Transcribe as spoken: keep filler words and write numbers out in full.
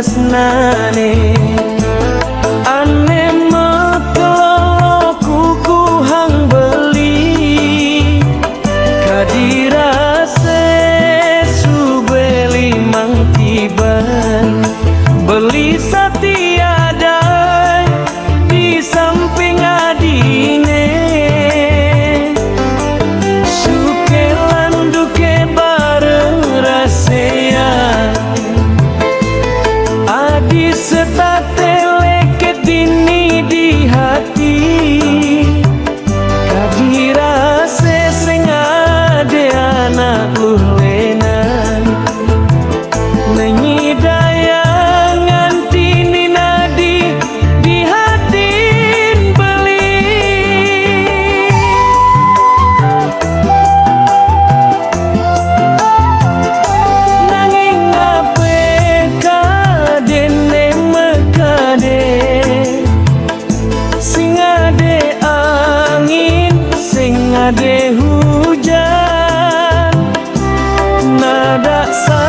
Nane ane mekelolo kuku hang beli, kadira se subeli mang tiban, beli satiadai di samping adine. Suke landuke bareng rasean, adi setate leket dini di hati. Kadira se sengade anak luh lenan, nenyi daya nganti ninadi di hatin beli. Nanging ape kadene mekade, sing ade angin, sing ade hujan, nada sa